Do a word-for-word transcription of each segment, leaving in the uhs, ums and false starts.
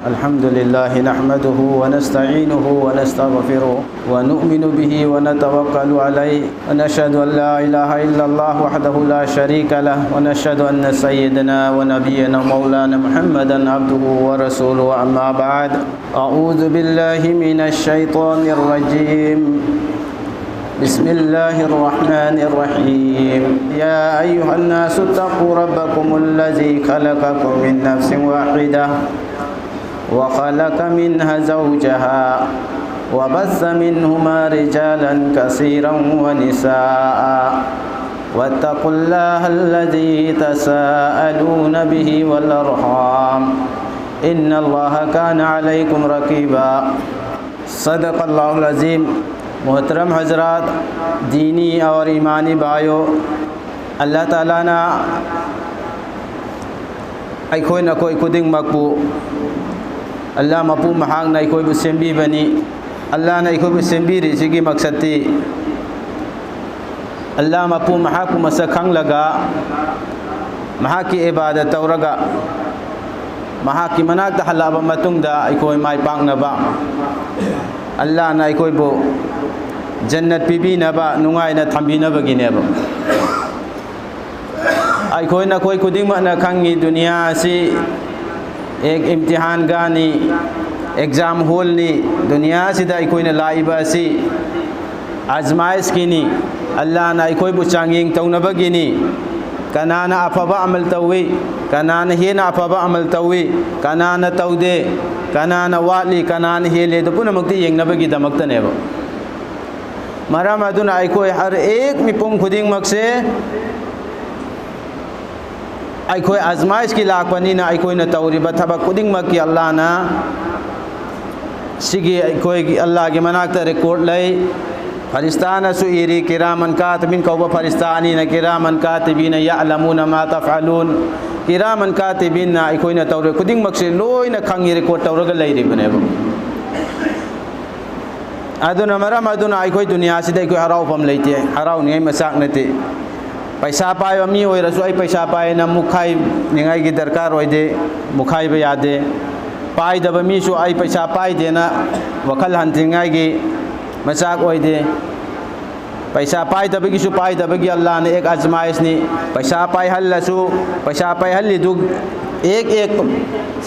الحمد لله نحمده ونستعينه ونستغفره ونؤمن به ونتوكل عليه ونشهد أن لا إله إلا الله وحده لا شريك له ونشهد أن سيدنا ونبينا مولانا محمدا عبده ورسوله. أما بعد، أعوذ بالله من الشيطان الرجيم. بسم الله الرحمن الرحيم. يا أيها الناس اتقوا ربكم الذي خلقكم من نفس واحدة وخلق منها زوجها وبث منهما رجالا كثيرا ونساء واتقوا الله الذي تساءلون به والأرحام إن الله كان عليكم رقيبا. صدق الله العظيم. محترم حضرات، دینی اور ایمانی بھائیوں، اللہ تعالیٰ نے ꯑꯩꯈꯣꯏ ꯅꯈꯣꯏ ꯈꯨꯗꯤꯡꯃꯛꯄꯨ ꯑꯜꯂꯥꯍ ꯃꯄꯨ ꯃꯍꯥꯛꯅ ꯑꯩꯈꯣꯏꯕꯨ ꯁꯦꯝꯕꯤꯕꯅꯤ꯫ ꯑꯜꯂꯥꯍꯅ ꯑꯩꯈꯣꯏꯕꯨ ꯁꯦꯝꯕꯤꯔꯤꯁꯤꯒꯤ ꯃꯛꯁꯠꯇꯤ ꯑꯜꯂꯥꯍ ꯃꯄꯨ ꯃꯍꯥꯛꯄꯨ ꯃꯁꯛ ꯈꯪꯂꯒ ꯃꯍꯥꯛꯀꯤ ꯏꯕꯥꯗꯠ ꯇꯧꯔꯒ ꯃꯍꯥꯛꯀꯤ ꯃꯅꯥꯛꯇ ꯍꯜꯂꯛꯑꯕ ꯃꯇꯨꯡꯗ ꯑꯩꯈꯣꯏ ꯃꯥꯏ ꯄꯥꯛꯅꯕ, ꯑꯜꯂꯥꯍꯅ ꯑꯩꯈꯣꯏꯕꯨ ꯖꯟꯅꯠ ꯄꯤꯕꯤꯅꯕ, ꯅꯨꯡꯉꯥꯏꯅ ꯊꯝꯕꯤꯅꯕꯒꯤꯅꯦꯕ꯫ ꯑꯩꯈꯣꯏ ꯅꯈꯣꯏ ꯈꯨꯗꯤꯡꯃꯛꯅ ꯈꯪꯉꯤ, ꯗꯨꯅꯤꯌꯥ ꯑꯁꯤ ꯑꯦꯛ ꯏꯝꯇꯤꯍꯥꯟꯒꯥꯍꯅꯤ, ꯑꯦꯛꯖꯥꯝ ꯍꯣꯜꯅꯤ꯫ ꯗꯨꯅꯤꯌꯥ ꯑꯁꯤꯗ ꯑꯩꯈꯣꯏꯅ ꯂꯥꯛꯏꯕ ꯑꯁꯤ ꯑꯖꯃꯥꯏꯁꯀꯤꯅꯤ꯫ ꯑꯜꯂꯥꯍꯅ ꯑꯩꯈꯣꯏꯕꯨ ꯆꯥꯡꯌꯦꯡ ꯇꯧꯅꯕꯒꯤꯅꯤ꯫ ꯀꯅꯥꯅ ꯑꯐꯕ ꯑꯃꯜ ꯇꯧꯏ, ꯀꯅꯥꯅ ꯍꯦꯟꯅ ꯑꯐꯕ ꯑꯃꯜ ꯇꯧꯏ, ꯀꯅꯥꯅ ꯇꯧꯗꯦ, ꯀꯅꯥꯅ ꯋꯥꯠꯂꯤ, ꯀꯅꯥꯅ ꯍꯦꯜꯂꯤ, ꯑꯗꯨ ꯄꯨꯝꯅꯃꯛꯇ ꯌꯦꯡꯅꯕꯒꯤꯗꯃꯛꯇꯅꯦꯕ꯫ ꯃꯔꯝ ꯑꯗꯨꯅ ꯑꯩꯈꯣꯏ ꯍꯔ ꯑꯦꯛ ꯃꯤꯄꯨꯝ ꯈꯨꯗꯤꯡꯃꯛꯁꯦ ꯑꯩꯈꯣꯏ ꯑꯖꯃꯥꯏꯁꯀꯤ ꯂꯥꯛꯄꯅꯤꯅ ꯑꯩꯈꯣꯏꯅ ꯇꯧꯔꯤꯕ ꯊꯕꯛ ꯈꯨꯗꯤꯡꯃꯛꯀꯤ ꯑꯜꯂꯥꯍꯅ ꯁꯤꯒꯤ ꯑꯩꯈꯣꯏꯒꯤ ꯑꯜꯂꯥꯍꯒꯤ ꯃꯅꯥꯛꯇ ꯔꯦꯀꯣꯔꯠ ꯂꯩ꯫ ꯐꯔꯤꯁꯇꯥꯅꯁꯨ ꯏꯔꯤ, ꯀꯤꯔꯥꯃꯟ ꯀꯥꯇꯤꯕꯤꯟ ꯀꯧꯕ ꯐꯔꯤꯁꯇꯥ ꯑꯅꯤꯅ ꯀꯤꯔꯥꯃꯟ ꯀꯥꯇꯤꯕꯤꯅ ꯌꯥꯂꯃꯨꯅ ꯃꯥ ꯇꯐꯑꯂꯨꯟ꯫ ꯀꯤꯔꯥꯃꯟ ꯀꯥꯇꯤꯕꯤꯟꯅ ꯑꯩꯈꯣꯏꯅ ꯇꯧꯔꯤꯕ ꯈꯨꯗꯤꯡꯃꯛꯁꯦ ꯂꯣꯏꯅ ꯈꯪꯉꯤ, ꯔꯦꯀꯣꯔꯠ ꯇꯧꯔꯒ ꯂꯩꯔꯤꯕꯅꯦꯕ꯫ ꯑꯗꯨꯅ ꯃꯔꯝ ꯑꯗꯨꯅ ꯑꯩꯈꯣꯏ ꯗꯨꯅꯤꯌꯥꯁꯤꯗ ꯑꯩꯈꯣꯏ ꯍꯔꯥꯎꯐꯝ ꯂꯩꯇꯦ, ꯍꯔꯥꯎꯅꯤꯡꯉꯥꯏ ꯃꯆꯥꯛ ꯅꯠꯇꯦ꯫ ꯄꯩꯁꯥ ꯄꯥꯏꯕ ꯃꯤ ꯑꯣꯏꯔꯁꯨ ꯑꯩ ꯄꯩꯁꯥ ꯄꯥꯏꯅ ꯃꯨꯛꯈꯥꯏꯅꯤꯡꯉꯥꯏꯒꯤ ꯗꯔꯀꯥꯔ ꯑꯣꯏꯗꯦ, ꯃꯨꯛꯈꯥꯏꯕ ꯌꯥꯗꯦ꯫ ꯄꯥꯏꯗꯕ ꯃꯤꯁꯨ ꯑꯩ ꯄꯩꯁꯥ ꯄꯥꯏꯗꯦꯅ ꯋꯥꯈꯜ ꯍꯟꯊꯤꯉꯥꯏꯒꯤ ꯃꯆꯥꯛ ꯑꯣꯏꯗꯦ꯫ ꯄꯩꯁꯥ ꯄꯥꯏꯗꯕꯒꯤꯁꯨ ꯄꯥꯏꯗꯕꯒꯤ ꯑꯜꯂꯥꯍꯅ ꯑꯦꯛ ꯑꯖꯃꯥꯏꯁꯅꯤ꯫ ꯄꯩꯁꯥ ꯄꯥꯏꯍꯜꯂꯁꯨ, ꯄꯩꯁꯥ ꯄꯥꯏꯍꯜꯂꯤꯗꯨ ꯑꯦꯛ ꯑꯦꯛ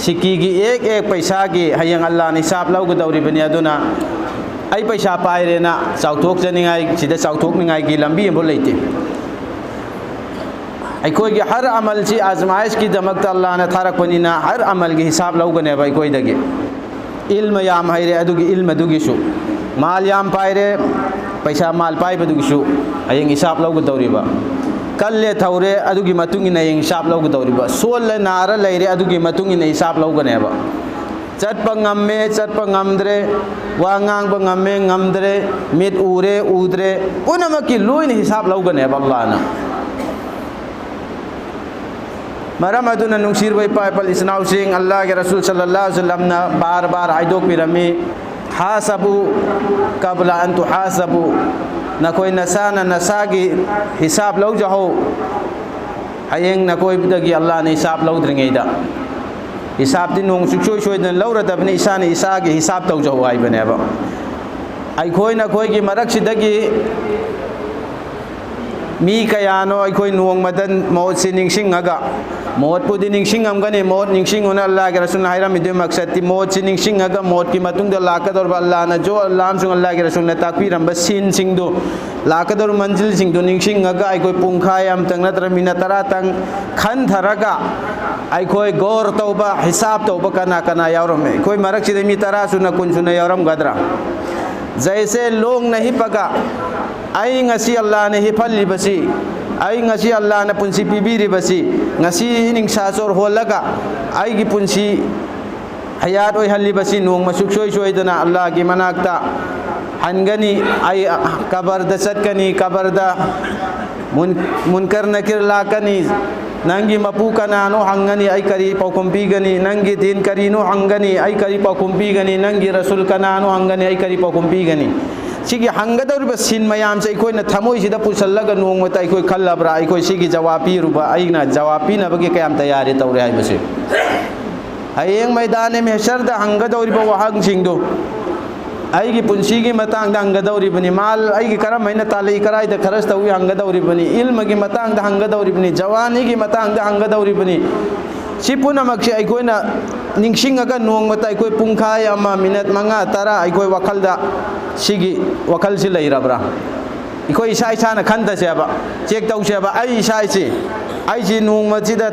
ꯁꯤꯀꯤꯒꯤ ꯑꯦꯛ ꯑꯦꯛ ꯄꯩꯁꯥꯒꯤ ꯍꯌꯦꯡ ꯑꯜꯂꯥꯍꯅ ꯍꯤꯁꯥꯕ ꯂꯧꯒꯗꯧꯔꯤꯕꯅꯤ꯫ ꯑꯗꯨꯅ ꯑꯩ ꯄꯩꯁꯥ ꯄꯥꯏꯔꯦꯅ ꯆꯥꯎꯊꯣꯛꯆꯅꯤꯡꯉꯥꯏ, ꯁꯤꯗ ꯆꯥꯎꯊꯣꯛꯅꯤꯡꯉꯥꯏꯒꯤ ꯂꯝꯕꯤ ꯑꯃꯐꯥꯎ ꯂꯩꯇꯦ꯫ ꯑꯩꯈꯣꯏꯒꯤ ꯍꯔ ꯑꯃꯜꯁꯤ ꯑꯖꯃꯥꯏꯁꯀꯤꯗꯃꯛꯇ ꯑꯜꯂꯥꯍꯅ ꯊꯥꯔꯛꯄꯅꯤꯅ ꯍꯔ ꯑꯃꯜꯒꯤ ꯍꯤꯁꯥꯕ ꯂꯧꯒꯅꯦꯕ ꯑꯩꯈꯣꯏꯗꯒꯤ꯫ ꯏꯜꯃ ꯌꯥꯝ ꯍꯩꯔꯦ, ꯑꯗꯨꯒꯤ ꯏꯜꯃꯗꯨꯒꯤꯁꯨ꯫ ꯃꯥꯜ ꯌꯥꯝ ꯄꯥꯏꯔꯦ, ꯄꯩꯁꯥ ꯃꯥꯜ ꯄꯥꯏꯕꯗꯨꯒꯤꯁꯨ ꯍꯌꯦꯡ ꯍꯤꯁꯥꯕ ꯂꯧꯒꯗꯧꯔꯤꯕ꯫ ꯀꯜꯂꯦ ꯊꯧꯔꯦ, ꯑꯗꯨꯒꯤ ꯃꯇꯨꯡ ꯏꯟꯅ ꯍꯌꯦꯡ ꯍꯤꯁꯥꯕ ꯂꯧꯒꯗꯧꯔꯤꯕ꯫ ꯁꯣꯜꯂꯦ ꯅꯥꯔ ꯂꯩꯔꯦ, ꯑꯗꯨꯒꯤ ꯃꯇꯨꯡ ꯏꯟꯅ ꯍꯤꯁꯥꯕ ꯂꯧꯒꯅꯦꯕ꯫ ꯆꯠꯄ ꯉꯝꯃꯦ, ꯆꯠꯄ ꯉꯝꯗ꯭ꯔꯦ, ꯋꯥ ꯉꯥꯡꯕ ꯉꯝꯃꯦ, ꯉꯝꯗ꯭ꯔꯦ, ꯃꯤꯠ ꯎꯔꯦ, ꯎꯗ꯭ꯔꯦ, ꯄꯨꯝꯅꯃꯛꯀꯤ ꯂꯣꯏꯅ ꯍꯤꯁꯥꯕ ꯂꯧꯒꯅꯦꯕ ꯑꯜꯂꯥꯍꯅ꯫ ꯃꯔꯝ ꯑꯗꯨꯅ ꯅꯨꯡꯁꯤꯔꯕ ꯏꯄꯥ ꯏꯄꯥ ꯏꯆꯤꯟ ꯏꯅꯥꯎꯁꯤꯡ, ꯑꯜꯂꯥꯍꯒꯤ ꯔꯁꯨꯜ ꯁꯜꯂꯜꯂꯥꯍꯨ ꯑꯂꯩꯍꯤ ꯋꯁꯜꯂꯝꯅ ꯕꯥꯔ ꯕꯥꯔ ꯍꯥꯏꯗꯣꯛꯄꯤꯔꯝꯃꯤ, "ꯍꯥꯁꯕꯨ ꯀꯕꯂ ꯑꯟ ꯇꯨꯍꯥꯁꯕꯨ", ꯅꯈꯣꯏ ꯅꯁꯥꯅ ꯅꯁꯥꯒꯤ ꯍꯤꯁꯥꯕ ꯂꯧꯖꯍꯧ꯫ ꯍꯌꯦꯡ ꯅꯈꯣꯏꯗꯒꯤ ꯑꯜꯂꯥꯍꯅ ꯍꯤꯁꯥꯕ ꯂꯧꯗ꯭ꯔꯤꯉꯩꯗ꯫ ꯍꯤꯁꯥꯕꯇꯤ ꯅꯣꯡ ꯁꯨꯡꯁꯣꯏ ꯁꯣꯏꯗꯅ ꯂꯧꯔꯗꯕꯅꯤ, ꯏꯁꯥꯅ ꯏꯁꯥꯒꯤ ꯍꯤꯁꯥꯕ ꯇꯧꯖꯍꯧ ꯍꯥꯏꯕꯅꯦꯕ꯫ ꯑꯩꯈꯣꯏ ꯅꯈꯣꯏꯒꯤ ꯃꯔꯛꯁꯤꯗꯒꯤ ꯃꯤ ꯀꯌꯥꯅꯣ ꯑꯩꯈꯣꯏ ꯅꯣꯡꯃꯗ ꯃꯣꯠꯁꯤ ꯅꯤꯡꯁꯤꯡꯉꯒ, ꯃꯣꯠꯄꯨꯗꯤ ꯅꯤꯡꯁꯤꯡꯉꯝꯒꯅꯤ, ꯃꯣꯠ ꯅꯤꯡꯁꯤꯡꯉꯨꯅ ꯑꯜꯂꯥꯍꯒꯤ ꯔꯁꯨꯜꯅ ꯍꯥꯏꯔꯝꯃꯤꯗꯨꯒꯤ ꯃꯛꯁꯠꯇꯤ, ꯃꯣꯠꯁꯤ ꯅꯤꯡꯁꯤꯡꯉꯒ ꯃꯣꯠꯀꯤ ꯃꯇꯨꯡꯗ ꯂꯥꯛꯀꯗꯧꯔꯤꯕ ꯑꯜꯂꯥꯍꯅ ꯖꯣ ꯑꯜꯂꯥꯍ ꯑꯃꯁꯨꯡ ꯑꯜꯂꯥꯍꯒꯤ ꯔꯁꯨꯜꯅ ꯇꯥꯛꯄꯤꯔꯝꯕ ꯁꯤꯟꯁꯤꯡꯗꯨ, ꯂꯥꯛꯀꯗꯧꯔꯤꯕ ꯃꯟꯖꯤꯜꯁꯤꯡꯗꯨ ꯅꯤꯡꯁꯤꯡꯉꯒ ꯑꯩꯈꯣꯏ ꯄꯨꯡꯈꯥꯏ ꯑꯃꯇꯪ ꯅꯠꯇ꯭ꯔꯒ ꯃꯤꯅꯠ ꯇꯔꯥꯇꯪ ꯈꯟꯊꯔꯒ ꯑꯩꯈꯣꯏ ꯒꯧꯔ ꯇꯧꯕ, ꯍꯤꯁꯥꯕ ꯇꯧꯕ ꯀꯅꯥ ꯀꯅꯥ ꯌꯥꯎꯔꯝꯃꯤ? ꯑꯩꯈꯣꯏ ꯃꯔꯛꯁꯤꯗ ꯃꯤ ꯇꯔꯥ ꯁꯨꯅ, ꯀꯨꯟ ꯁꯨꯅ ꯌꯥꯎꯔꯝꯒꯗ꯭ꯔꯥ? ꯖꯩꯁꯦ ꯂꯣꯡꯅ ꯍꯤꯞꯄꯒ ꯑꯩ ꯉꯁꯤ ꯑꯜꯂꯥꯍꯅ ꯍꯤꯞꯍꯜꯂꯤꯕꯁꯤ, ꯑꯩ ꯉꯁꯤ ꯑꯜꯂꯥꯍꯅ ꯄꯨꯟꯁꯤ ꯄꯤꯕꯤꯔꯤꯕꯁꯤ, ꯉꯁꯤ ꯅꯤꯡꯁꯥ ꯁꯣꯔ ꯍꯣꯜꯂꯒ ꯑꯩꯒꯤ ꯄꯨꯟꯁꯤ ꯍꯌꯥꯠ ꯑꯣꯏꯍꯜꯂꯤꯕꯁꯤ ꯅꯣꯡꯃ ꯁꯨꯡꯁꯣꯏ ꯁꯣꯏꯗꯅ ꯑꯜꯂꯥꯍꯒꯤ ꯃꯅꯥꯛꯇ ꯍꯟꯒꯅꯤ꯫ ꯑꯩ ꯀꯕꯔꯗ ꯆꯠꯀꯅꯤ, ꯀꯕꯔꯗ ꯃꯨꯟ-, ꯃꯨꯟꯀꯔ ꯅꯀꯤꯔ ꯂꯥꯛꯀꯅꯤ꯫ ꯅꯪꯒꯤ ꯃꯄꯨ ꯀꯅꯥꯅꯣ ꯍꯪꯒꯅꯤ, ꯑꯩ ꯀꯔꯤ ꯄꯥꯎꯈꯨꯝ ꯄꯤꯒꯅꯤ? ꯅꯪꯒꯤ ꯗꯤꯟ ꯀꯔꯤꯅꯣ ꯍꯪꯒꯅꯤ, ꯑꯩ ꯀꯔꯤ ꯄꯥꯎꯈꯨꯝ ꯄꯤꯒꯅꯤ? ꯅꯪꯒꯤ ꯔꯁꯨꯜ ꯀꯅꯥꯅꯣ ꯍꯪꯒꯅꯤ, ꯑꯩ ꯀꯔꯤ ꯄꯥꯎꯈꯨꯝ ꯄꯤꯒꯅꯤ? ꯁꯤꯒꯤ ꯍꯪꯒꯗꯧꯔꯤꯕ ꯁꯤꯟ ꯃꯌꯥꯝꯁꯦ ꯑꯩꯈꯣꯏꯅ ꯊꯃꯣꯏꯁꯤꯗ ꯄꯨꯁꯜꯂꯒ ꯅꯣꯡꯃꯇ ꯑꯩꯈꯣꯏ ꯈꯜꯂꯕ꯭ꯔꯥ? ꯑꯩꯈꯣꯏ ꯁꯤꯒꯤ ꯖꯋꯥꯕ ꯄꯤꯔꯨꯕ, ꯑꯩꯅ ꯖꯋꯥꯕ ꯄꯤꯅꯕꯒꯤ ꯀꯌꯥꯝ ꯇꯌꯥꯔꯤ ꯇꯧꯔꯦ ꯍꯥꯏꯕꯁꯦ꯫ ꯍꯌꯦꯡ ꯃꯩꯗꯥꯅꯦ ꯃꯦꯁꯔꯗ ꯍꯪꯒꯗꯧꯔꯤꯕ ꯋꯥꯍꯪꯁꯤꯡꯗꯨ ꯑꯩꯒꯤ ꯄꯨꯟꯁꯤꯒꯤ ꯃꯇꯥꯡꯗ ꯍꯪꯒꯗꯧꯔꯤꯕꯅꯤ꯫ ꯃꯥꯜ ꯑꯩꯒꯤ ꯀꯔꯝ ꯍꯥꯏꯅ ꯇꯥꯜꯂꯛꯏ, ꯀꯗꯥꯏꯗ ꯈꯔꯁ ꯇꯧꯏ ꯍꯪꯒꯗꯧꯔꯤꯕꯅꯤ꯫ ꯏꯜꯃꯒꯤ ꯃꯇꯥꯡꯗ ꯍꯪꯒꯗꯧꯔꯤꯕꯅꯤ꯫ ꯖꯋꯥꯅꯤꯒꯤ ꯃꯇꯥꯡꯗ ꯍꯪꯒꯗꯧꯔꯤꯕꯅꯤ꯫ ꯁꯤ ꯄꯨꯝꯅꯃꯛꯁꯦ ꯑꯩꯈꯣꯏꯅ ꯅꯤꯡꯁꯤꯡꯉꯒ ꯅꯣꯡꯃꯇ ꯑꯩꯈꯣꯏ ꯄꯨꯡꯈꯥꯏ ꯑꯃ, ꯃꯤꯅꯠ ꯃꯉꯥ, ꯇꯔꯥ ꯑꯩꯈꯣꯏ ꯋꯥꯈꯜꯗ ꯁꯤꯒꯤ ꯋꯥꯈꯜꯁꯤ ꯂꯩꯔꯕ꯭ꯔꯥ? ꯑꯩꯈꯣꯏ ꯏꯁꯥ ꯏꯁꯥꯅ ꯈꯟꯊꯁꯦꯕ, ꯆꯦꯛ ꯇꯧꯁꯦꯕ꯫ ꯑꯩ ꯏꯁꯥ ꯏꯁꯤ, ꯑꯩꯁꯤ ꯅꯣꯡꯃꯁꯤꯗ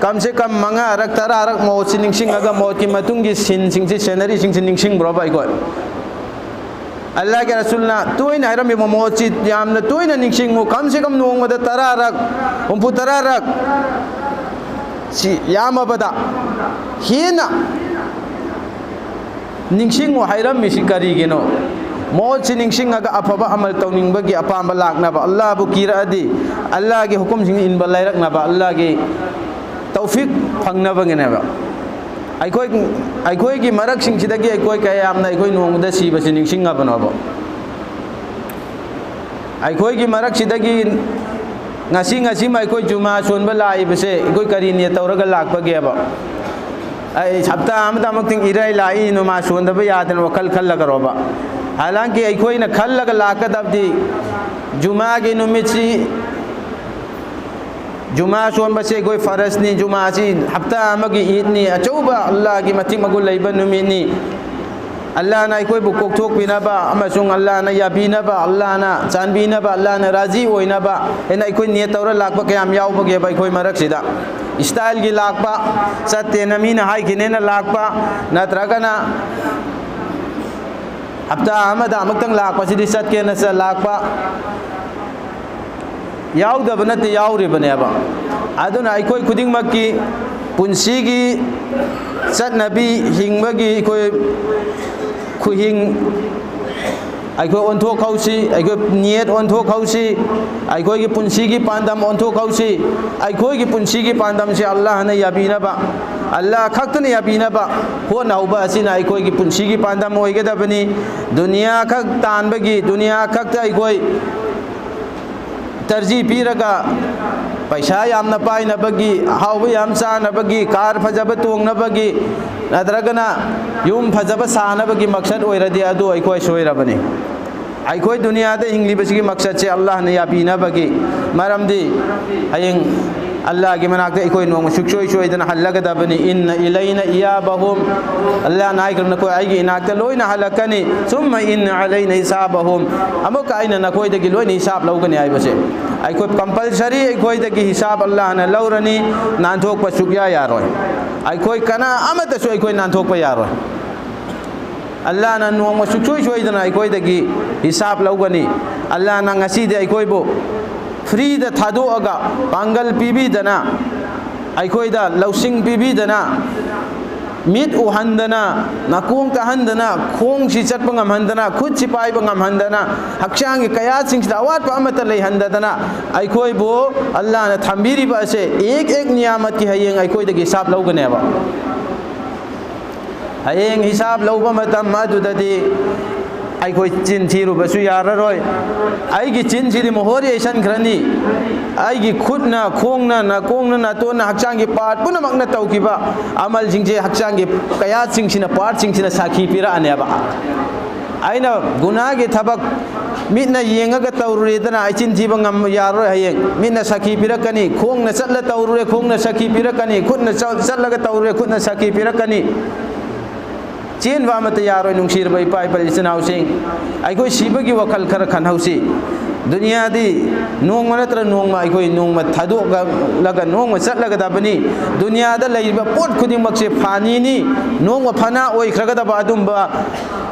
ꯀꯝꯁꯦ ꯀꯝ ꯃꯉꯥꯔꯛ, ꯇꯔꯥꯔꯛ ꯃꯣꯠꯁꯤ ꯅꯤꯡꯁꯤꯡꯉꯒ ꯃꯣꯠꯀꯤ ꯃꯇꯨꯡꯒꯤ ꯁꯤꯟꯁꯤꯡꯁꯤ, ꯁꯦꯅꯔꯤꯁꯤꯡꯁꯤ ꯅꯤꯡꯁꯤꯡꯕ꯭ꯔꯣꯕ ꯑꯩꯈꯣꯏ? ꯑꯜꯂꯥꯍꯒꯤ ꯔꯁꯨꯜꯅ ꯇꯣꯏꯅ ꯍꯥꯏꯔꯝꯃꯤꯕ ꯃꯣꯠꯁꯤ ꯌꯥꯝꯅ ꯇꯣꯏꯅ ꯅꯤꯡꯁꯤꯡꯉꯨ, ꯀꯝꯁꯦ ꯀꯝ ꯅꯣꯡꯃꯗ ꯇꯔꯥꯔꯛ, ꯍꯨꯝꯐꯨ ꯇꯔꯥꯔꯛ, ꯁꯤ ꯌꯥꯝꯃꯕꯗ ꯍꯦꯟꯅ ꯅꯤꯡꯁꯤꯡꯉꯨ ꯍꯥꯏꯔꯝꯃꯤꯁꯤ ꯀꯔꯤꯒꯤꯅꯣ? ꯃꯣꯠꯁꯤ ꯅꯤꯡꯁꯤꯡꯉꯒ ꯑꯐꯕ ꯑꯃꯜ ꯇꯧꯅꯤꯡꯕꯒꯤ ꯑꯄꯥꯝꯕ ꯂꯥꯛꯅꯕ, ꯑꯜꯂꯥꯍꯕꯨ ꯀꯤꯔꯛꯑꯗꯤ ꯑꯜꯂꯥꯍꯒꯤ ꯍꯨꯀꯨꯝꯁꯤꯡ ꯏꯟꯕ ꯂꯩꯔꯛꯅꯕ, ꯑꯜꯂꯥꯍꯒꯤ ꯇꯧꯐꯤꯛ ꯐꯪꯅꯕꯒꯤꯅꯦꯕ꯫ ꯑꯩꯈꯣꯏ, ꯑꯩꯈꯣꯏꯒꯤ ꯃꯔꯛꯁꯤꯡꯁꯤꯗꯒꯤ ꯑꯩꯈꯣꯏ ꯀꯌꯥꯝꯅ ꯑꯩꯈꯣꯏ ꯅꯣꯡꯃꯗ ꯁꯤꯕꯁꯤ ꯅꯤꯡꯁꯤꯡꯉꯕꯅꯣꯕ? ꯑꯩꯈꯣꯏꯒꯤ ꯃꯔꯛꯁꯤꯗꯒꯤ ꯉꯁꯤ, ꯉꯁꯤꯃ ꯑꯩꯈꯣꯏ ꯖꯨꯃꯥ ꯁꯣꯟꯕ ꯂꯥꯛꯏꯕꯁꯦ ꯑꯩꯈꯣꯏ ꯀꯔꯤ ꯅꯤꯌꯠ ꯇꯧꯔꯒ ꯂꯥꯛꯄꯒꯦꯕ? ꯑꯩ ꯍꯞꯇꯥ ꯑꯃꯗ ꯑꯃꯨꯛꯇꯪ ꯏꯔꯥꯏ ꯂꯥꯛꯏ, ꯅꯃꯥꯖ ꯁꯣꯟꯗꯕ ꯌꯥꯗꯅ ꯋꯥꯈꯜ ꯈꯜꯂꯒꯔꯣꯕ? ꯍꯥꯂꯥꯡꯀꯤ ꯑꯩꯈꯣꯏꯅ ꯈꯜꯂꯒ ꯂꯥꯛꯀꯗꯕꯗꯤ ꯖꯨꯃꯥꯒꯤ ꯅꯨꯃꯤꯠꯁꯤ, ꯖꯨꯃꯥ ꯁꯣꯟꯕꯁꯦ ꯑꯩꯈꯣꯏ ꯐꯔꯖꯅꯤ, ꯖꯨꯃꯥꯁꯤ ꯍꯞꯇꯥ ꯑꯃꯒꯤ ꯏꯗꯅꯤ, ꯑꯆꯧꯕ ꯑꯜꯂꯥꯍꯒꯤ ꯃꯇꯤꯛ ꯃꯒꯨꯟ ꯂꯩꯕ ꯅꯨꯃꯤꯠꯅꯤ꯫ ꯑꯜꯂꯥꯍꯅ ꯑꯩꯈꯣꯏꯕꯨ ꯀꯣꯛꯊꯣꯛꯄꯤꯅꯕ ꯑꯃꯁꯨꯡ ꯑꯜꯂꯥꯍꯅ ꯌꯥꯕꯤꯅꯕ, ꯑꯜꯂꯥꯍꯅ ꯆꯥꯟꯕꯤꯅꯕ, ꯑꯜꯂꯥꯍꯅ ꯔꯥꯖꯤ ꯑꯣꯏꯅꯕ ꯍꯥꯏꯅ ꯑꯩꯈꯣꯏ ꯅꯤꯌꯠ ꯇꯧꯔ ꯂꯥꯛꯄ ꯀꯌꯥꯝ ꯌꯥꯎꯕꯒꯦꯕ ꯑꯩꯈꯣꯏ ꯃꯔꯛꯁꯤꯗ? ꯏꯁꯇꯥꯏꯜꯒꯤ ꯂꯥꯛꯄ, ꯆꯠꯇꯦꯅ ꯃꯤꯅ ꯍꯥꯏꯈꯤꯅꯦꯅ ꯂꯥꯛꯄ, ꯅꯠꯇ꯭ꯔꯒꯅ ꯍꯞꯇꯥ ꯑꯃꯗ ꯑꯃꯨꯛꯇꯪ ꯂꯥꯛꯄꯁꯤꯗꯤ ꯆꯠꯀꯦꯅ ꯆꯠ ꯂꯥꯛꯄ, ꯌꯥꯎꯗꯕ ꯅꯠꯇꯦ, ꯌꯥꯎꯔꯤꯕꯅꯦꯕ꯫ ꯑꯗꯨꯅ ꯑꯩꯈꯣꯏ ꯈꯨꯗꯤꯡꯃꯛꯀꯤ ꯄꯨꯟꯁꯤꯒꯤ ꯆꯠꯅꯕꯤ, ꯍꯤꯡꯕꯒꯤ ꯑꯩꯈꯣꯏ ꯈꯨꯍꯤꯡ ꯑꯩꯈꯣꯏ ꯑꯣꯟꯊꯣꯛꯍꯧꯁꯤ, ꯑꯩꯈꯣꯏ ꯅꯤꯌꯠ ꯑꯣꯟꯊꯣꯛꯍꯧꯁꯤ, ꯑꯩꯈꯣꯏꯒꯤ ꯄꯨꯟꯁꯤꯒꯤ ꯄꯥꯟꯗꯝ ꯑꯣꯟꯊꯣꯛꯍꯧꯁꯤ꯫ ꯑꯩꯈꯣꯏꯒꯤ ꯄꯨꯟꯁꯤꯒꯤ ꯄꯥꯟꯗꯝꯁꯤ ꯑꯜꯂꯥꯍꯅ ꯌꯥꯕꯤꯅꯕ, ꯑꯜꯂꯥꯍ ꯈꯛꯇꯅ ꯌꯥꯕꯤꯅꯕ ꯍꯣꯠꯅꯍꯧꯕ ꯑꯁꯤꯅ ꯑꯩꯈꯣꯏꯒꯤ ꯄꯨꯟꯁꯤꯒꯤ ꯄꯥꯟꯗꯝ ꯑꯣꯏꯒꯗꯕꯅꯤ꯫ ꯗꯨꯅꯤꯌꯥ ꯈꯛ ꯇꯥꯟꯕꯒꯤ, ꯗꯨꯅꯤꯌꯥ ꯈꯛꯇ ꯑꯩꯈꯣꯏ ꯇꯔꯖꯤ ꯄꯤꯔꯒ ꯄꯩꯁꯥ ꯌꯥꯝꯅ ꯄꯥꯏꯅꯕꯒꯤ, ꯑꯍꯥꯎꯕ ꯌꯥꯝ ꯆꯥꯅꯕꯒꯤ, ꯀꯥꯔ ꯐꯖꯕ ꯇꯣꯡꯅꯕꯒꯤ, ꯅꯠꯇ꯭ꯔꯒꯅ ꯌꯨꯝ ꯐꯖꯕ ꯁꯥꯅꯕꯒꯤ ꯃꯛꯁꯠ ꯑꯣꯏꯔꯗꯤ, ꯑꯗꯨ ꯑꯩꯈꯣꯏ ꯁꯣꯏꯔꯕꯅꯤ꯫ ꯑꯩꯈꯣꯏ ꯗꯨꯅꯤꯌꯥꯗ ꯍꯤꯡꯂꯤꯕꯁꯤꯒꯤ ꯃꯛꯁꯠꯁꯦ ꯑꯜꯂꯥꯍꯅ ꯌꯥꯕꯤꯅꯕꯒꯤ꯫ ꯃꯔꯝꯗꯤ ꯍꯌꯦꯡ ꯑꯜꯂꯥꯍꯒꯤ ꯃꯅꯥꯛꯇ ꯑꯩꯈꯣꯏ ꯅꯣꯡꯃ ꯁꯨꯛꯁꯣꯏ ꯁꯣꯏꯗꯅ ꯍꯜꯂꯒꯗꯕꯅꯤ꯫ "ꯏꯟꯅ ꯏꯂꯩꯅ ꯏꯌꯥꯕꯍꯨꯝ", ꯑꯜꯂꯥꯍꯅ ꯍꯥꯏꯈ꯭ꯔꯕ, "ꯅꯈꯣꯏ ꯑꯩꯒꯤ ꯏꯅꯥꯛꯇ ꯂꯣꯏꯅ ꯍꯜꯂꯛꯀꯅꯤ꯫ ꯁꯨꯝꯃ ꯏꯟꯅ ꯑꯂꯩꯅ ꯍꯤꯁꯥꯕꯍꯨꯝ", ꯑꯃꯨꯛꯀ ꯑꯩꯅ ꯅꯈꯣꯏꯗꯒꯤ ꯂꯣꯏꯅ ꯍꯤꯁꯥꯕ ꯂꯧꯒꯅꯤ ꯍꯥꯏꯕꯁꯦ꯫ ꯑꯩꯈꯣꯏ compulsory ꯑꯩꯈꯣꯏꯗꯒꯤ ꯍꯤꯁꯥꯕ ꯑꯜꯂꯥꯍꯅ ꯂꯧꯔꯅꯤ꯫ ꯅꯥꯟꯊꯣꯛꯄ ꯁꯨꯛꯌꯥ ꯌꯥꯔꯣꯏ꯫ ꯑꯩꯈꯣꯏ ꯀꯅꯥ ꯑꯃꯠꯇꯁꯨ ꯑꯩꯈꯣꯏ ꯅꯥꯟꯊꯣꯛꯄ ꯌꯥꯔꯣꯏ꯫ ꯑꯜꯂꯥꯍꯅ ꯅꯣꯡꯃ ꯁꯨꯛꯁꯣꯏ ꯁꯣꯏꯗꯅ ꯑꯩꯈꯣꯏꯗꯒꯤ ꯍꯤꯁꯥꯕ ꯂꯧꯒꯅꯤ꯫ ꯑꯜꯂꯥꯍꯅ ꯉꯁꯤꯗꯤ ꯑꯩꯈꯣꯏꯕꯨ freeꯗ ꯊꯥꯗꯣꯛꯑꯒ, ꯄꯥꯡꯒꯜ ꯄꯤꯕꯤꯗꯅ, ꯑꯩꯈꯣꯏꯗ ꯂꯧꯁꯤꯡ ꯄꯤꯕꯤꯗꯅ, ꯃꯤꯠ ꯎꯍꯟꯗꯅ, ꯅꯥꯀꯣꯡ ꯇꯥꯍꯟꯗꯅ, ꯈꯣꯡꯁꯤ ꯆꯠꯄ ꯉꯝꯍꯟꯗꯅ, ꯈꯨꯠꯁꯤ ꯄꯥꯏꯕ ꯉꯝꯍꯟꯗꯅ, ꯍꯛꯆꯥꯡꯒꯤ ꯀꯌꯥꯠꯁꯤꯡꯁꯤꯗ ꯑꯋꯥꯠꯄ ꯑꯃꯠꯇ ꯂꯩꯍꯟꯗꯗꯅ, ꯑꯩꯈꯣꯏꯕꯨ ꯑꯜꯂꯥꯍꯅ ꯊꯝꯕꯤꯔꯤꯕ ꯑꯁꯦ ꯑꯦꯛ ꯑꯦꯛ ꯅꯤꯌꯥꯃꯠꯀꯤ ꯍꯌꯦꯡ ꯑꯩꯈꯣꯏꯗꯒꯤ ꯍꯤꯁꯥꯕ ꯂꯧꯒꯅꯦꯕ꯫ ꯍꯌꯦꯡ ꯍꯤꯁꯥꯕ ꯂꯧꯕ ꯃꯇꯝ ꯑꯗꯨꯗꯗꯤ ꯑꯩꯈꯣꯏ ꯆꯤꯟ ꯊꯤꯔꯨꯕꯁꯨ ꯌꯥꯔꯔꯣꯏ꯫ ꯑꯩꯒꯤ ꯆꯤꯟꯁꯤꯗꯤ ꯃꯣꯍꯣꯔ ꯌꯩꯁꯟꯈ꯭ꯔꯅꯤ꯫ ꯑꯩꯒꯤ ꯈꯨꯠꯅ, ꯈꯣꯡꯅ, ꯅꯥꯀꯣꯡꯅ, ꯅꯥꯇꯣꯟꯅ, ꯍꯛꯆꯥꯡꯒꯤ part ꯄꯨꯝꯅꯃꯛꯅ ꯇꯧꯈꯤꯕ ꯑꯃꯜꯁꯤꯡꯁꯦ ꯍꯛꯆꯥꯡꯒꯤ ꯀꯌꯥꯠꯁꯤꯡꯁꯤꯅ, partꯁꯤꯡꯁꯤꯅ ꯁꯥꯈꯤ ꯄꯤꯔꯛꯑꯅꯦꯕ꯫ ꯑꯩꯅ ꯒꯨꯅꯥꯒꯤ ꯊꯕꯛ ꯃꯤꯠꯅ ꯌꯦꯡꯉꯒ ꯇꯧꯔꯨꯔꯦꯗꯅ, ꯑꯩ ꯆꯤꯟ ꯊꯤꯕ ꯉꯝ-, ꯌꯥꯔꯔꯣꯏ꯫ ꯍꯌꯦꯡ ꯃꯤꯠꯅ ꯁꯥꯈꯤ ꯄꯤꯔꯛꯀꯅꯤ, ꯈꯣꯡꯅ ꯆꯠꯂ ꯇꯧꯔꯨꯔꯦ, ꯈꯣꯡꯅ ꯁꯥꯈꯤ ꯄꯤꯔꯛꯀꯅꯤ, ꯈꯨꯠꯅ ꯆ-, ꯆꯠꯂꯒ ꯇꯧꯔꯨꯔꯦ, ꯈꯨꯠꯅ ꯁꯥꯈꯤ ꯄꯤꯔꯛꯀꯅꯤ꯫ ꯆꯦꯟꯕ ꯑꯃꯠꯇ ꯌꯥꯔꯣꯏ, ꯅꯨꯡꯁꯤꯔꯕ ꯏꯄꯥ ꯏꯄꯜ ꯏꯆꯤꯟ ꯏꯅꯥꯎꯁꯤꯡ꯫ ꯑꯩꯈꯣꯏ ꯁꯤꯕꯒꯤ ꯋꯥꯈꯜ ꯈꯔ ꯈꯟꯍꯧꯁꯤ꯫ ꯗꯨꯅꯤꯌꯥꯗꯤ ꯅꯣꯡꯃ ꯅꯠꯇ꯭ꯔ ꯅꯣꯡꯃ ꯑꯩꯈꯣꯏ ꯅꯣꯡꯃ ꯊꯥꯗꯣꯛꯂꯒ ꯅꯣꯡꯃ ꯆꯠꯂꯒꯗꯕꯅꯤ꯫ ꯗꯨꯅꯤꯌꯥꯗ ꯂꯩꯔꯤꯕ ꯄꯣꯠ ꯈꯨꯗꯤꯡꯃꯛꯁꯦ ꯐꯥꯅꯤꯅꯤ, ꯅꯣꯡꯃ ꯐꯅꯥ ꯑꯣꯏꯈ꯭ꯔꯒꯗꯕ ꯑꯗꯨꯝꯕ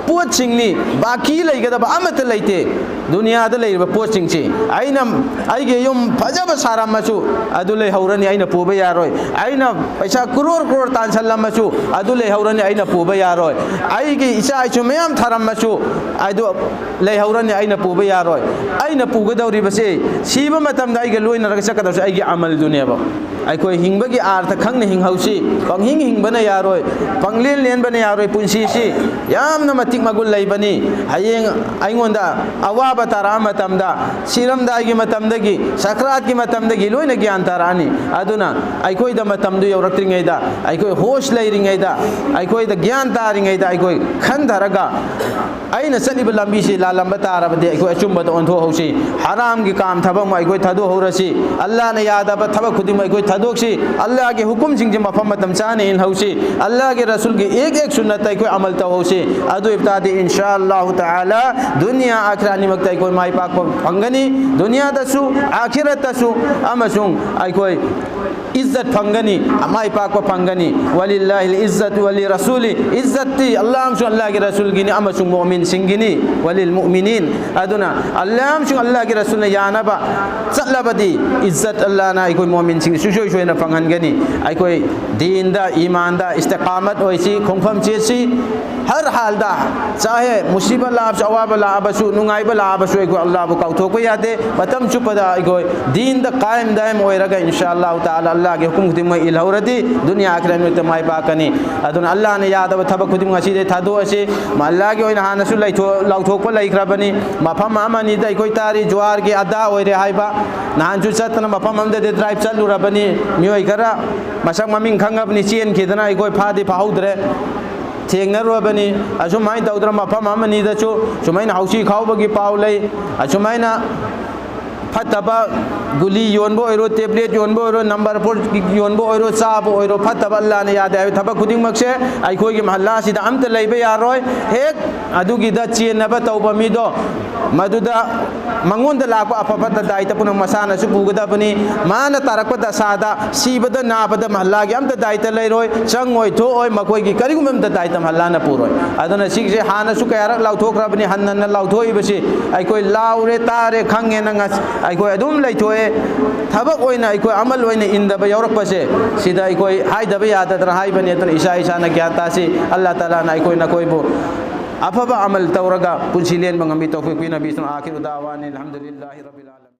ꯄꯣꯠꯁꯤꯡꯅꯤ꯫ ꯕꯥꯀꯤ ꯂꯩꯒꯗꯕ ꯑꯃꯠꯇ ꯂꯩꯇꯦ꯫ ꯗꯨꯅꯤꯌꯥꯗ ꯂꯩꯔꯤꯕ ꯄꯣꯠꯁꯤꯡꯁꯤ, ꯑꯩꯅ ꯑꯩꯒꯤ ꯌꯨꯝ ꯐꯖꯕ ꯁꯥꯔꯝꯃꯁꯨ, ꯑꯗꯨ ꯂꯩꯍꯧꯔꯅꯤ, ꯑꯩꯅ ꯄꯨꯕ ꯌꯥꯔꯣꯏ꯫ ꯑꯩꯅ ꯄꯩꯁꯥ ꯀ꯭ꯔꯣꯔ ꯀ꯭ꯔꯣꯔ ꯇꯥꯟꯁꯜꯂꯝꯃꯁꯨ, ꯑꯗꯨ ꯂꯩꯍꯧꯔꯅꯤ, ꯑꯩꯅ ꯄꯨꯕ ꯌꯥꯔꯣꯏ꯫ ꯑꯩꯒꯤ ꯏꯆꯥ ꯏꯁꯨ ꯃꯌꯥꯝ ꯊꯥꯔꯝꯃꯁꯨ, ꯑꯗꯨ ꯂꯩꯍꯧꯔꯅꯤ, ꯑꯩꯅ ꯄꯨꯕ ꯌꯥꯔꯣꯏ꯫ ꯑꯩꯅ ꯄꯨꯒꯗꯧꯔꯤꯕꯁꯦ, ꯁꯤꯕ ꯃꯇꯝꯗ ꯑꯩꯒ ꯂꯣꯏꯅꯔꯒ ꯆꯠꯀꯗꯧꯁꯦ ꯑꯩꯒꯤ ꯑꯃꯜꯗꯨꯅꯦꯕ꯫ ꯑꯩꯈꯣꯏ ꯍꯤꯡꯕꯒꯤ ꯑꯥꯔꯊ ꯈꯪꯅ ꯍꯤꯡꯍꯧꯁꯤ꯫ ꯄꯪꯍꯤꯡ ꯍꯤꯡꯕꯅ ꯌꯥꯔꯣꯏ, ꯄꯪꯂꯦꯟ ꯂꯦꯟꯕꯅ ꯌꯥꯔꯣꯏ꯫ ꯄꯨꯟꯁꯤꯁꯤ ꯌꯥꯝꯅ ꯃꯇꯤꯛ ꯃꯒꯨꯟ ꯂꯩꯕꯅꯤ꯫ ꯍꯌꯦꯡ ꯑꯩꯉꯣꯟꯗ ꯑꯋꯥꯕ ꯇꯥꯔꯛꯑ ꯃꯇꯝꯗ, ꯁꯤꯔꯝꯗꯥꯏꯒꯤ ꯃꯇꯝꯗꯒꯤ, ꯁꯀ꯭ꯔꯥꯠꯀꯤ ꯃꯇꯝꯗꯒꯤ ꯂꯣꯏꯅ ꯒ꯭ꯌꯥꯟ ꯇꯥꯔꯛꯑꯅꯤ꯫ ꯑꯗꯨꯅ ꯑꯩꯈꯣꯏꯗ ꯃꯇꯝꯗꯨ ꯌꯧꯔꯛꯇ꯭ꯔꯤꯉꯩꯗ, ꯑꯩꯈꯣꯏ ꯍꯣꯁ ꯂꯩꯔꯤꯉꯩꯗ, ꯑꯩꯈꯣꯏꯗ ꯒ꯭ꯌꯥꯟ ꯇꯥꯔꯤꯉꯩꯗ ꯑꯩꯈꯣꯏ ꯈꯟꯊꯔꯒ, ꯑꯩꯅ ꯆꯠꯂꯤꯕ ꯂꯝꯕꯤꯁꯤ ꯂꯥꯜꯂꯝꯕ ꯇꯥꯔꯕꯗꯤ ꯑꯩꯈꯣꯏ ꯑꯆꯨꯝꯕꯗ ꯑꯣꯟꯊꯣꯛꯍꯧꯁꯤ꯫ ꯍꯔꯥꯝꯒꯤ ꯀꯥꯝ ꯊꯕꯛ ꯑꯃ ꯑꯩꯈꯣꯏ ꯊꯥꯗꯣꯛꯍꯧꯔꯁꯤ꯫ ꯑꯜꯂꯥꯅ ꯌꯥꯗꯕ ꯊꯕꯛ ꯈꯨꯗꯤꯡꯃꯛ ꯑꯩꯈꯣꯏ ꯊꯥꯗꯣꯛꯁꯤ꯫ ꯑꯜꯂꯥꯒꯤ ꯍꯨꯀꯨꯝꯁꯤꯡꯁꯤ ꯃꯐꯝ ꯃꯇꯝ ꯆꯥꯅ ꯏꯟꯍꯧꯁꯤ꯫ ꯑꯜꯂꯥꯒꯤ ꯔꯁꯨꯜꯒꯤ ꯑꯦꯛ ꯑꯦꯛ ꯁꯨꯟꯅꯠꯇ ꯑꯩꯈꯣꯏ ꯑꯃꯜ ꯇꯧꯍꯧꯁꯤ꯫ ꯑꯗꯨ ꯑꯣꯏꯕ ꯇꯥꯔꯗꯤ ꯏꯟꯁꯥ ꯑꯜꯂꯥꯍꯨ ꯇꯥꯂꯥ ꯗꯨꯅꯤꯌꯥ ꯑꯥꯈꯤꯔꯥ ꯑꯅꯤꯃꯛꯇ ꯑꯩꯈꯣꯏ ꯃꯥꯏ ꯄꯥꯛꯄ ꯐꯪꯒꯅꯤ꯫ ꯗꯨꯅꯤꯌꯥꯗꯁꯨ, ꯑꯥꯈꯤꯔꯠꯇꯁꯨ, ꯑꯃꯁꯨꯡ ꯑꯩꯈꯣꯏ ꯏꯖꯠ ꯐꯪꯒꯅꯤ, ꯃꯥꯏ ꯄꯥꯛꯄ ꯐꯪꯒꯅꯤ꯫ ꯋꯥꯂꯤꯜꯂꯥꯍꯤꯜ ꯏꯖꯠ ꯋꯥꯂꯤ ꯔꯁꯨꯂꯤ꯫ ꯏꯖꯠꯇꯤ ꯑꯜꯂꯥ ꯑꯃꯁꯨꯡ ꯑꯜꯂꯥꯒꯤ ꯔꯁꯨꯜꯒꯤꯅꯤ ꯑꯃꯁꯨꯡ ꯃꯣꯃꯤꯟꯁꯤꯡꯒꯤꯅꯤ꯫ ꯋꯥꯂꯤꯜ ꯃꯨꯃꯤꯅꯤꯟ꯫ ꯑꯗꯨꯅ ꯑꯜꯂꯥ ꯑꯃꯁꯨꯡ ꯑꯜꯂꯥꯒꯤ ꯔꯁꯨꯜꯅ ꯌꯥꯅꯕ ꯆꯠꯂꯕꯗꯤ ꯏꯖꯠ ꯑꯜꯂꯥꯅ ꯑꯩꯈꯣꯏ ꯃꯣꯃꯤꯟꯁꯤꯡ ꯁꯨꯡꯁꯣꯏ ꯁꯣꯏꯅ ꯐꯪꯍꯟꯒꯅꯤ꯫ ꯑꯩꯈꯣꯏ ꯗꯤꯟꯗ, ꯏꯃꯥꯟꯗ ꯏꯁꯇꯤꯀꯥꯃꯠ ꯑꯣꯏꯁꯤ, ꯈꯣꯡꯐꯝ ꯆꯦꯠꯁꯤ꯫ ꯍꯔ ꯍꯥꯜꯗ, ꯆꯥꯍꯦ ꯃꯨꯁꯤꯕꯠ ꯂꯥꯛꯑꯕꯁꯨ, ꯑꯋꯥꯕ ꯂꯥꯛꯑꯕꯁꯨ, ꯅꯨꯡꯉꯥꯏꯕ ꯂꯥꯛꯑꯕꯁꯨ ꯑꯩꯈꯣꯏ ꯑꯜꯂꯥꯕꯨ ꯀꯥꯎꯊꯣꯛꯄ ꯌꯥꯗꯦ꯫ ꯃꯇꯝ ꯆꯨꯞꯄꯗ ꯑꯩꯈꯣꯏ ꯗꯤꯟꯗ ꯀꯥꯏꯝ ꯗꯥꯏꯝ ꯑꯣꯏꯔꯒ ꯏꯟꯁꯥ ꯑꯜꯂꯥꯍꯨ ꯇꯥꯂꯥ ꯑꯜꯂꯥꯒꯤ ꯍꯨꯀꯨꯝ ꯈꯨꯗꯤꯡꯃꯛ ꯏꯜꯍꯧꯔꯗꯤ ꯗꯨꯅꯤꯌꯥ ꯑꯥꯈꯤꯔꯥ ꯅꯨꯃꯤꯠꯇ ꯃꯥꯏ ꯄꯥꯛꯀꯅꯤ꯫ ꯑꯗꯨꯅ ꯑꯜꯂꯥꯅ ꯌꯥꯗꯕ ꯊꯕꯛ ꯈꯨꯗꯤꯡꯃꯛ ꯉꯁꯤꯗꯩ ꯊꯥꯗꯣꯛꯑꯁꯤ꯫ ꯑꯜꯂꯥꯒꯤ ꯑꯣꯏꯅ ꯍꯥꯟꯅꯁꯨ ꯂꯩꯊꯣꯛ-, ꯂꯥꯎꯊꯣꯛꯄ ꯂꯩꯈ꯭ꯔꯕꯅꯤ꯫ ꯃꯐꯝ ꯑꯃꯅꯤꯗ ꯑꯩꯈꯣꯏ ꯇꯥꯔꯤ ꯖꯨꯍꯥꯔꯒꯤ ꯑꯗꯥ ꯑꯣꯏꯔꯦ ꯍꯥꯏꯕ꯫ ꯅꯍꯥꯟꯁꯨ ꯆꯠꯇꯅ ꯃꯐꯝ ꯑꯃꯗꯗꯤ ꯗ꯭ꯔꯥꯏꯚ ꯆꯠꯂꯨꯔꯕꯅꯤ꯫ ꯃꯤꯑꯣꯏ ꯈꯔ ꯃꯁꯛ ꯃꯃꯤꯡ ꯈꯪꯉꯕꯅꯤ ꯆꯦꯟꯈꯤꯗꯅ ꯑꯩꯈꯣꯏ ꯐꯥꯗꯤ ꯐꯥꯍꯧꯗ꯭ꯔꯦ꯫ ꯊꯦꯡꯅꯔꯨꯔꯕꯅꯤ꯫ ꯑꯁꯨꯃꯥꯏꯅ ꯇꯧꯗꯅ ꯃꯐꯝ ꯑꯃꯅꯤꯗꯁꯨ ꯁꯨꯃꯥꯏꯅ ꯍꯧꯁꯤ ꯈꯥꯎꯕꯒꯤ ꯄꯥꯎ ꯂꯩ꯫ ꯑꯁꯨꯃꯥꯏꯅ ꯐꯠꯇꯕ ꯒꯨꯂꯤ ꯌꯣꯟꯕ ꯑꯣꯏꯔꯣ, ꯇꯦꯕ꯭ꯂꯦꯠ ꯌꯣꯟꯕ ꯑꯣꯏꯔꯣ, ꯅꯝꯕꯔ ꯐꯣꯔ ꯌꯣꯟꯕ ꯑꯣꯏꯔꯣ, ꯆꯥꯕ ꯑꯣꯏꯔꯣ, ꯐꯠꯇꯕ ꯑꯜꯂꯥꯅ ꯌꯥꯗꯦ ꯍꯥꯏꯕ ꯊꯕꯛ ꯈꯨꯗꯤꯡꯃꯛꯁꯦ ꯑꯩꯈꯣꯏꯒꯤ ꯃꯍꯜꯂꯥꯁꯤꯗ ꯑꯝꯇ ꯂꯩꯕ ꯌꯥꯔꯣꯏ꯫ ꯍꯦꯛ ꯑꯗꯨꯒꯤꯗ ꯆꯦꯟꯅꯕ ꯇꯧꯕ ꯃꯤꯗꯣ, ꯃꯗꯨꯗ ꯃꯉꯣꯟꯗ ꯂꯥꯛꯄ ꯑꯐ ꯐꯠꯇ ꯗꯥꯏꯇ ꯄꯨꯝꯅꯃꯛ ꯃꯁꯥꯅꯁꯨ ꯄꯨꯒꯗꯕꯅꯤ꯫ ꯃꯥꯅ ꯇꯥꯔꯛꯄ ꯗꯁꯥꯗ, ꯁꯤꯕꯗ ꯅꯥꯕꯗ ꯃꯍꯜꯂꯥꯒꯤ ꯑꯝꯇ ꯗꯥꯏꯇ ꯂꯩꯔꯣꯏ, ꯆꯪꯉꯣꯏ ꯊꯣꯛꯑꯣꯏ, ꯃꯈꯣꯏꯒꯤ ꯀꯔꯤꯒꯨꯝꯕ ꯑꯝꯇ ꯗꯥꯏꯇ ꯃꯍꯜꯂꯥꯅ ꯄꯨꯔꯣꯏ꯫ ꯑꯗꯨꯅ ꯁꯤꯒꯤꯁꯦ ꯍꯥꯟꯅꯁꯨ ꯀꯌꯥꯔꯛ ꯂꯥꯎꯊꯣꯛꯈ꯭ꯔꯕꯅꯤ꯫ ꯍꯟꯅ ꯍꯟꯅ ꯂꯥꯎꯊꯣꯛꯏꯕꯁꯤ ꯑꯩꯈꯣꯏ ꯂꯥꯎꯔꯦ, ꯇꯥꯔꯦ, ꯈꯪꯉꯦꯅ ꯉꯁ-, ꯑꯩꯈꯣꯏ ꯑꯗꯨꯝ ꯂꯩꯊꯣꯛꯑꯦ꯫ ꯊꯕꯛ ꯑꯣꯏꯅ ꯑꯩꯈꯣꯏ ꯑꯃꯜ ꯑꯣꯏꯅ ꯏꯟꯗꯕ ꯌꯥꯎꯔꯛꯄꯁꯦ ꯁꯤꯗ ꯑꯩꯈꯣꯏ ꯍꯥꯏꯗꯕ ꯌꯥꯗꯗꯅ ꯍꯥꯏꯕꯅꯤ꯫ ꯑꯗꯨꯅ ꯏꯁꯥ ꯏꯁꯥꯅ ꯒ꯭ꯌꯥꯟ ꯇꯥꯁꯤ꯫ ꯑꯜꯂꯥ ꯇꯥꯂꯥꯅ ꯑꯩꯈꯣꯏ ꯅꯈꯣꯏꯕꯨ ꯑꯐꯕ ꯑꯃꯜ ꯇꯧꯔꯒ ꯄꯨꯟꯁꯤ ꯂꯦꯟꯕ ꯉꯝꯕꯤ ꯇꯧꯐꯤꯛ ꯄꯤꯅꯕꯤꯁꯅꯨ꯫ ꯑꯥꯈꯤꯔꯨ ꯗꯥꯋꯥꯅꯤ ꯑꯜꯍꯝꯗꯨꯂꯤꯜꯂꯥꯍꯤ ꯔꯕꯤꯜ ꯑꯥꯂꯃꯤꯟ꯫